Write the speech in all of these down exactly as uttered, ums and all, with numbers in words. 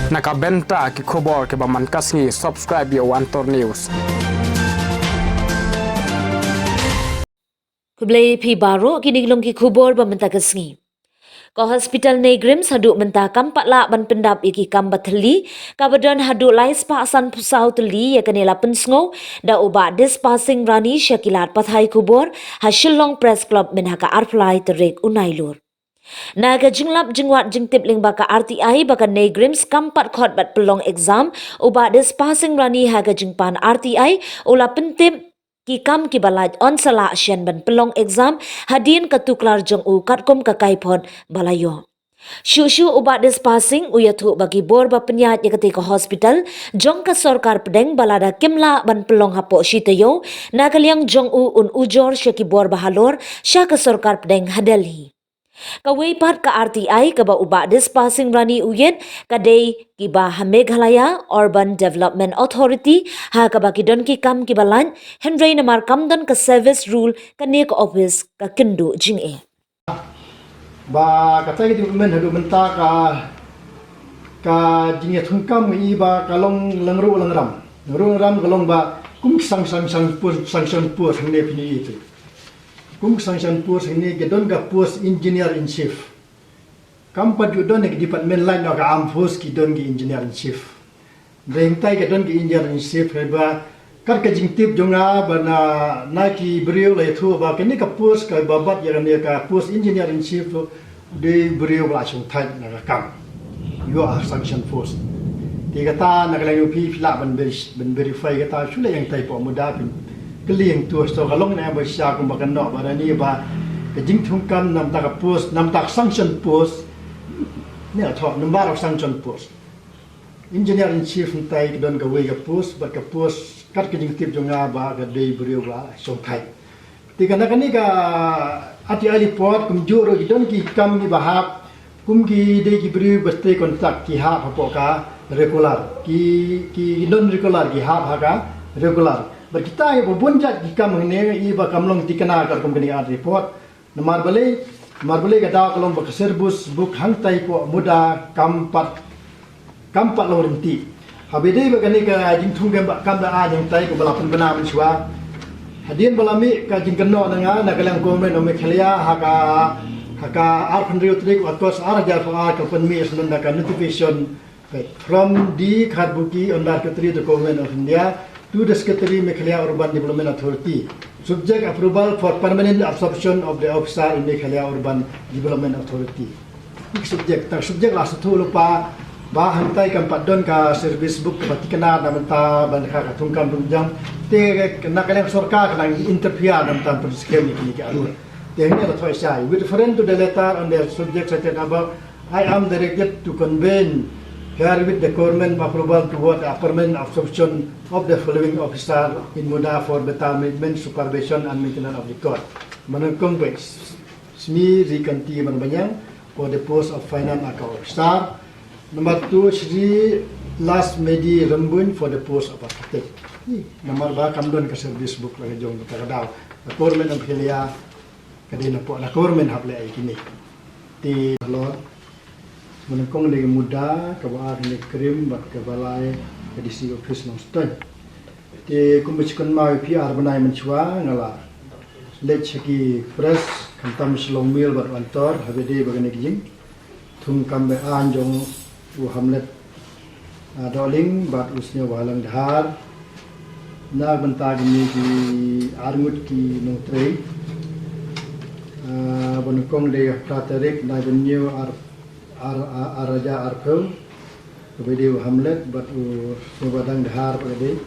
Na ka bynta ki khubor kiba man ka sngi, subscribe ïa u Antor News. Khublei phi baroh, kine ki long ki khubor ba mynta ka sngi. Ka hospital NEIGRIHMS haduh mynta kam pat lah ban pyndap ïa ki kam ba thylli, kaba don haduh lai spah sanphew saw tylli. Ïa kane la pynsngew da u Bah Dispasing Rani sha ki lad pathai khubor ha Shillong Press Club mynha ka arphew lai tarik u Nailur. Na ka jinglap jingwad jingtip lyngba ka RTI ba ka NEIGRIHMS kam pat khot bad pynlong exam, u Bah Dispasing Rani ha ka jingpan RTI u la pyntip ki kam kiba lait, yn sa lah shen ban pynlong exam hadien ka tuklar jong u katkum ka kaiphod ba la ïoh. Shuh shuh u Bah Dispasing u ïathuh ba ki bor ba pynïaid ïa katei ka hospital jong ka sorkar pdeng ba lada kim lah ban pynlong hapoh shi taïew, na ka liang jong u un ujor sha ki bor ba halor sha ka sorkar pdeng ha Delhi. Kawei pat ka RTI kaba u Bah Dispasing Rani u ïeit ka dei kiba ha Meghalaya Urban Development Authority, ha kaba ki don ki kam kiba lait, hynrei namar kam don ka service rule, kane ka office ka kynduh jingeh. Ba katei ka development haduh mynta ka, ka jingïathungkam ngi i ba ka long lyngkhuh lyngram. Lyngkhuh lyngram ka long ba kum ki sanction, sanction post, sanction post hangne phin ïohi te. Kum ki sanction post hangne ki don ka post engineer in chief. Kam pat ju don ki department lait noh ka armed force ki don ki engineer in chief. Hynrei hangtai ka don ki engineer in chief, hynrei ba kat ka jingtip jong nga ba na, na ki briew la ïathuh ba kane ka post kaba bat ïa kane ka post engineer in chief, dei briew ba la shongthait na ka kam. Ïoh ha sanction post. Te kata na ka liang jong phi, phi lah ban ver-, ban verify kata, shu leit hangtai hapoh muda phin kylli hangto, to ka long ne ba shisha kumba ka noh ba na ne ba ka jingthungkam namar ka post, namar ka sanction post. Ne ka thoh namar ka sanction post. Engineer in chief hangtai ka don kawei ka post, bad ka post kat ka jingtip jong nga ba ka dei briew ba shongthait. Te ka na kane ka RTI report kumjuh ruh ki don ki kam kiba hap, kum ki dei ki briew ba stay contact ki hap hapoh ka regular. Ki, ki non regular ki hap ha ka regular. Bad kita ïa ba bun jait ki kam hangne i ba kam long thikna katkum kane ka report. Namar balei, namar balei ka daw ka long ba ka service book hangtai hapoh muda kam pat, kam pat long ryntih. Haba ïadei bad kane ka jingthung kam ba, kam ba ai hangtai kaba la pynbna mynshuwa. Hadien ba la mih ka jingkynnoh na nga na ka liang Government of Meghalaya ha ka, ha ka arphew hynriew tarik August ar hajar arphew ar, ka pynmih sha ngi da ka notification from the Kharbuki under Secretary to the Government of India to the Secretary Meghalaya Urban Development Authority. Subject approval for permanent absorption of the officer in Meghalaya Urban Development Authority. Subject, tang subject la shu thoh lypa ba hangtai kam pat don ka service book ba thikna na bynta ban ka, ka thungkam thungjam. Te na ka liang sorkar ka nang interfere na bynta pynskhem ïa kine ki arngut. Te hangne la thoh shai. With reference to the letter on the subject cited above, I am directed to convene herewith the government approval toward a permanent absorption of the following officer in Muda for better management, supervision and maintenance of record. Ba nyngkong, Shri Kanti Marbaniang for the post of finance account officer. Number two, Shri Lasmedi Rymbun for the post of architect. Namar ba kam don ka service book la ka jong ka daw. Ka government of Meghalaya ka dei na pdeng ka government hap leh ïa kine. Te halor, ba nyngkong dei ka Muda, kaba ar dei ka Crime bad kaba lai ka DC office Nongstoiñ. Te kumba shu kynmaw ïa phi, ar bnai mynshuwa nga la leit sha ki press, khamtam Shillong Mail bad Antor, haba ïadei bad kane ka jingthungkam be-aiñ jong u Hamlet ah, Dohling bad u Sniawbhalang Dhar na bynta kine ki arngut ki nongtrei. Ah, ba nyngkong dei phra tarik bnai ba hynñiew ar, ar, ar, ar hajar arphew, kaba dei u Hamlet bad u Sniawbhalang Dhar, ba dei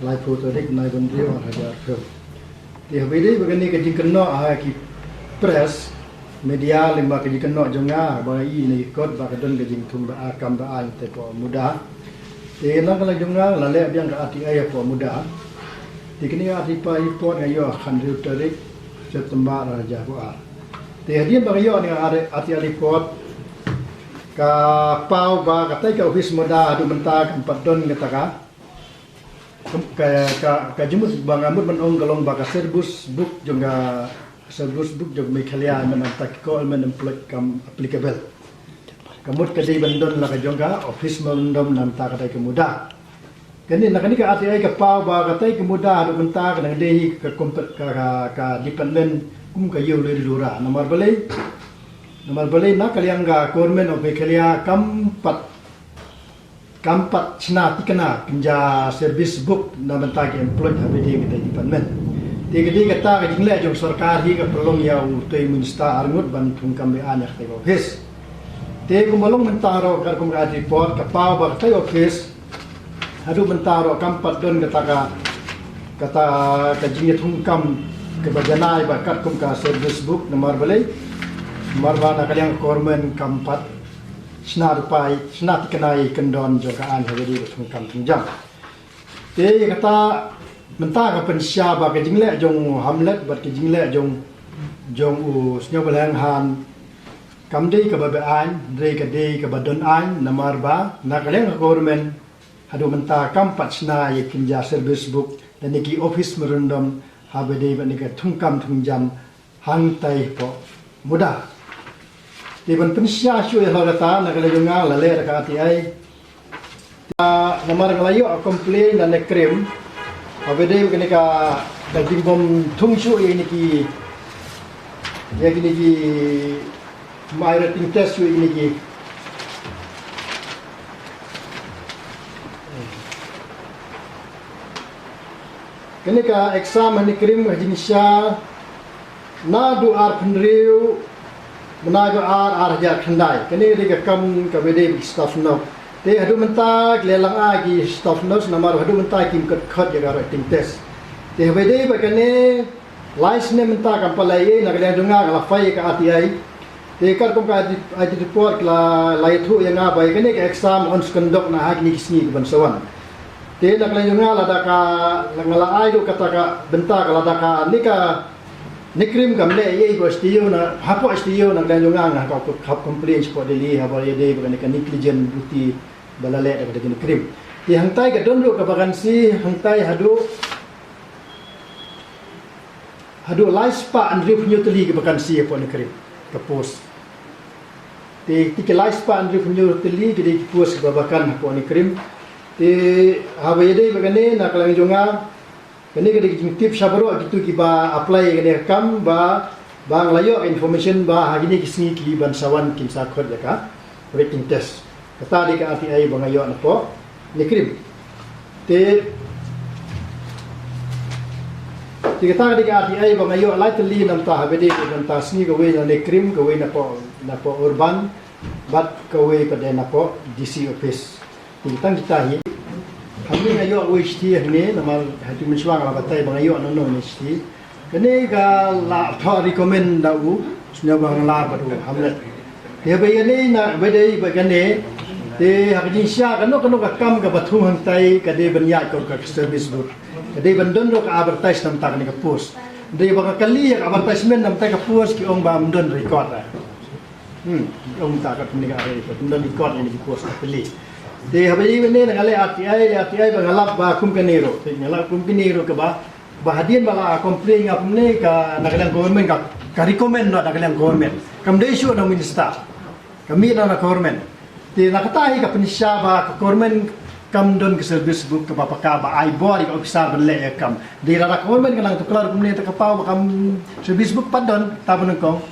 laiphew tarik bnai ba hynriew ar hajar arphew. Te haba ïadei bad kane ka jingkynnoh ha ki press, media, lyngba ka jingkynnoh jong nga ba i na i kot ba ka don ka jingthung ba-, ah, kam ba-, ah, te hapoh Muda. Te na ka liang jong nga la leh biang ka RTI hapoh Muda. Te kane ka RTI report nga ïoh ha ka hynriew tarik September ar hajar arphew ar. Te hadien ba nga ïoh ne ka RTI report ka paw ba katei ka office Muda haduh mynta kam pat don kata ka Ka, ka, ka jingmut ba nga mut ban ong ka long ba ka service book jong ka, service book jong Meghalaya mynta ki government employed kam applicable. Ka mut ka dei ban don la ka jong ka office memorandum namar ka dei ka muda. Kane na kane ka R T I ka paw ba ka dei ka muda haduh mynta ka dang dei ka kompet ka, ka, ka department kum ka ïew lei lura. Namar balei? Namar balei na ka liang ka Government of Meghalaya kam pat kam pat shna tikna kynja service book na bynta ki employed ha ba dei ka dei department. Te ka dei kata ka jingleh jong sorkar hi ka pynlong ïa u toi minister arngut ban thung kam be an ïa ka dei office. Te kumba long mynta ruh katkum ka report ka paw ba ka dei office haduh mynta ruh kam pat don kata ka kata ka jingïathung kam kaba janai ba katkum ka service book namar balei? Namar ba na ka liang government kam pat shna rupai, shna tikna ïa ki kyndon jong ka aiñ ha ba dei ka thung kam thung jam. Te ïa kata mynta ka pynshai ba ka jingleh jong u Hamlet bad ka jingleh jong jong u Sniawbhalang Han kam dei kaba be aiñ, dei ka dei kaba don aiñ namar ba na ka liang ka government haduh mynta kam pat shna ïa ki kynja service book lane ki office memorandum ha ba dei bad ne ka thung kam thung jam hangtai hapoh muda. Te ban pynshai shuh ïa la kata na ka liang jong nga la leh da ka R T I. Namar nga la ïoh complain na NECRIM ha ba dei kane ka ka jingbym thung shuh ïa kine ki ïa kine ki mai written test shuh ïa kine ki kane ka exam ha NECRIM ka jingshisha naduh arphew hynriew bnai ba ar ar hajar khyndai. Kane ka dei ka kam ka ba dei staff nurse. Te haduh mynta ki la lang ai ki staff nurse namar haduh mynta kim khot khot ïa ka written test. Te ha ba dei ba kane lai snem mynta kam pat la ïa na ka liang jong nga la file ïa ka R T I. Te katkum ka audit report la la ïathuh ïa nga ba ïa kane ka exam yn sa conduct na ha kine ki sngi ki ban sa wan. Te na ka liang jong nga lada ka nga la ai ruh kata ka bynta ka lada ka ne ka NECRIM kam leh ïa ba shu ïoh na hapoh shu ïoh na ka liang jong nga nga ka hap complain shapoh Delhi ha ba ïa dei ba kane ka negligent duty ba la leh da ka NECRIM. Te hangtai ka don ruh ka vacancy hangtai haduh haduh lai spah hynriew phew hynñiew tylli ka vacancy hapoh NECRIM ka post. Te te ki lai spah hynriew phew hynñiew tylli ki dei ki post kiba vacant hapoh NECRIM. Te ha ba ïa dei ba kane na ka liang jong nga kane ka dei ka jingtip sha baroh kito kiba apply ïa kane ka kam ba ba nga la ïoh information ba ha kine ki sngi ki ban sa wan kin sa khot ïa ka written test. Kata dei ka R T I ba nga ïoh napoh NECRIM. Te te kata dei ka R T I ba nga ïoh lai tylli namar ha ba dei ka bynta sngi kawei na NECRIM kawei napoh napoh urban bad kawei pat dei napoh D C office. Te tang kita hi. Hangne nga ïoh wei shithi hangne namar ha tu mynshuwa nga la batai ba nga ïoh nongno ne shithi. Kane ka la thoh recommend da u Sniawbhalang Lar bad u Hamlet. Te ba ïa ne na ba dei ba kane te ha ka jingshisha kano kano ka kam kaba thung hangtai ka dei ban ïaid ka ka service book. Ka dei ban don ruh ka advertise namar kane ka post. Dei ba ka kali ïa ka advertisement namar ka post ki ong ba ym don record. Hmm, ong ta ka pynlong ka re ko tynda ni kot ni ki post ka pynlong. Te haba ïa ne nga leh R T I, leh R T I ba nga lap ba kum kane ruh. Te nga lap kum kane ruh kaba ba hadien ba la complain nga pynlong ka na ka liang government ka ka recommend na ka liang government. Kam dei shuh na minister. Ka mih na government. Te na kata hi ka pynshai ba ka government kam don ka service book kaba paka ba ai bor ïa ka officer ban leh ïa ka kam. Dei lada government ka nang tuklar kumne te ka paw ba kam service book pat don ta ba nyngkong.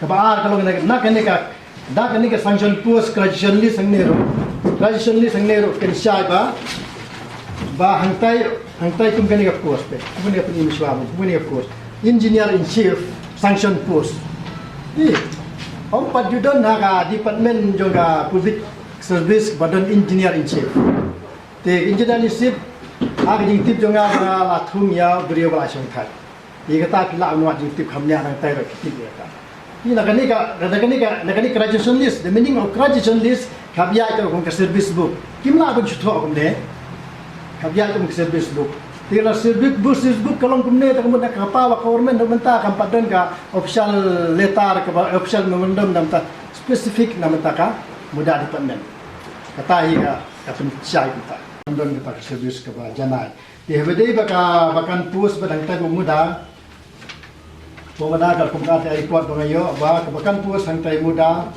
Kaba ar ka long na kane ka da kane ka sanction post graduation list hangne ruh. Graduation list hangne ruh kan shai ba ba hangtai hangtai kum kane ka post te. Kum kane ka pynshai ba kum kane ka post. Engineer in chief sanction post. Ï ong pat ju don ha ka department jong ka public service ba don engineer in chief. Te engineer in chief ha ka jingtip jong nga ba la thung ïa u briew ba la shongthait. Ïa kata phi lah ban wad jingtip kham nia nangtai ruh ki tip ïa ka. Ïa na kane ka na kane ka na kane graduation list, the meaning of graduation list ka biang ka kum ka service book. Kim lah ban shu thoh kumne. Ka biang ka kum ka service book. Te la service book service book ka long kumne ta kumne ka pa wa government dok mynta kam pat don ka official letter kaba official memorandum namar ta specific namar ta ka muda department. Kata hi ka ka pynshai kumta. Don kata ka service kaba janai. Te haba dei ba ka ba kan post ba dang tai ba muda. Ba muda ka kum ka te report ba nga ïoh ba ka ba kan post hangtai muda.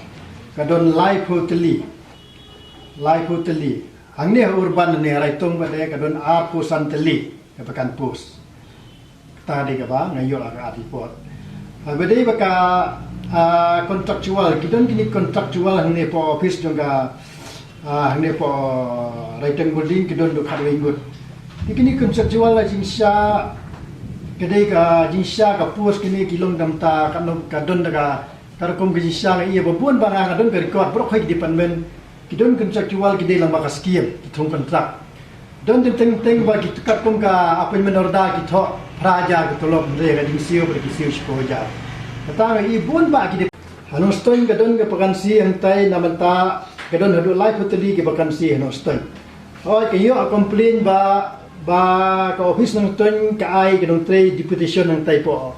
Ka don laiphew tylli. Laiphew tylli. Hangne ha urban ne Raitong pat de ka don arphew san tylli ka vacant post. Kata de kaba nga ïoh ha ka report. Haba dei ba ka, ah, contractual, ki don kine contractual hangne hapoh office jong ka, ah, hangne hapoh Raitong Building ki don du khatwei ngut. Te kine contractual la jingshisha, ka dei ka jingshisha ka post kine ki long da mynta ka, ka don da ka, ka rukom ka jingshisha nga ïa ba bun ba nga, nga don ka record baroh ki department. Ki don contractual ki dei lang ba ka scheme, ki thung contract. Don teng teng ba ki, katkum ka appointment order ki thoh phra hajar ka tulop, hynrei ka jingsiew ba ki siew shiphew hajar. Kata nga i bun ba ki dei. Ha Nongstoiñ ka don ka vacancy hangtai, na mynta ka don haduh laiphew tylli ki vacancy ha Nongstoiñ. Hooid, ka ïoh complain ba, ba ka office Nongstoiñ ka ai ka nongtrei deputation hangtai hapoh,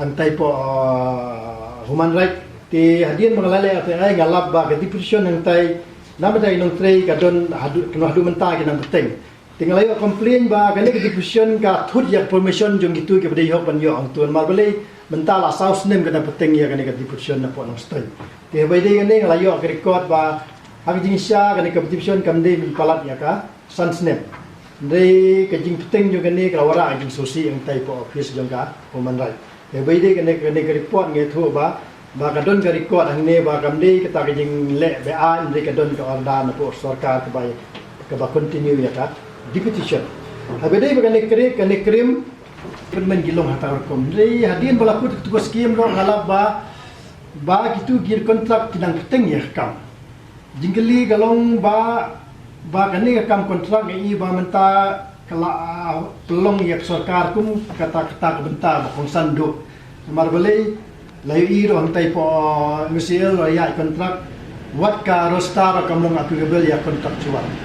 hangtai hapoh, uh, Human Right. Te hadien ba nga la leh F I R nga lap ba ka deputation hangtai, na mynta ki nongtrei ka don haduh, kano haduh mynta ki nang bteng. Te nga la ïoh complain ba kane ka deputation ka thut ïa ka permission jong kitu kiba dei hok ban ïoh hangtu. Namar balei, mynta la saw snem ka dang bteng ïa kane ka deputation napoh Nongstoiñ. Te haba ïadei kane nga la ïoh ka record ba ha ka jingshisha kane ka deputation kam dei ban palat ïa ka san snem. Hynrei ka jingbteng jong kane ka la wanrah ka jingsngewsih hangtai hapoh office jong ka Human Right. Haba ïadei kane, kane ka report nga ïathuh ba, ba ka don ka record hangne ba kam dei kata ka jingleh be-aiñ, hynrei ka don ka order napoh sorkar kaba, kaba continue ïa ka deputation. Haba ïadei ba kane kri-, kane krim, department ki long ha kata ka rukom. Hynrei hadien ba la kut katu ka scheme ruh nga lap ba, ba kitu ki contract ki nang bteng ïa ka kam. Jingkylli ka long ba, ba kane ka kam contract nga i ba mynta ka la, ah, pynlong ïa ka sorkar kum kata, kata ka bynta ba kongsan duh. Namar balei, la ïohi ruh hangtai hapoh M C L la ïaid contract, wat ka roster ruh kam long applicable ïa contractual.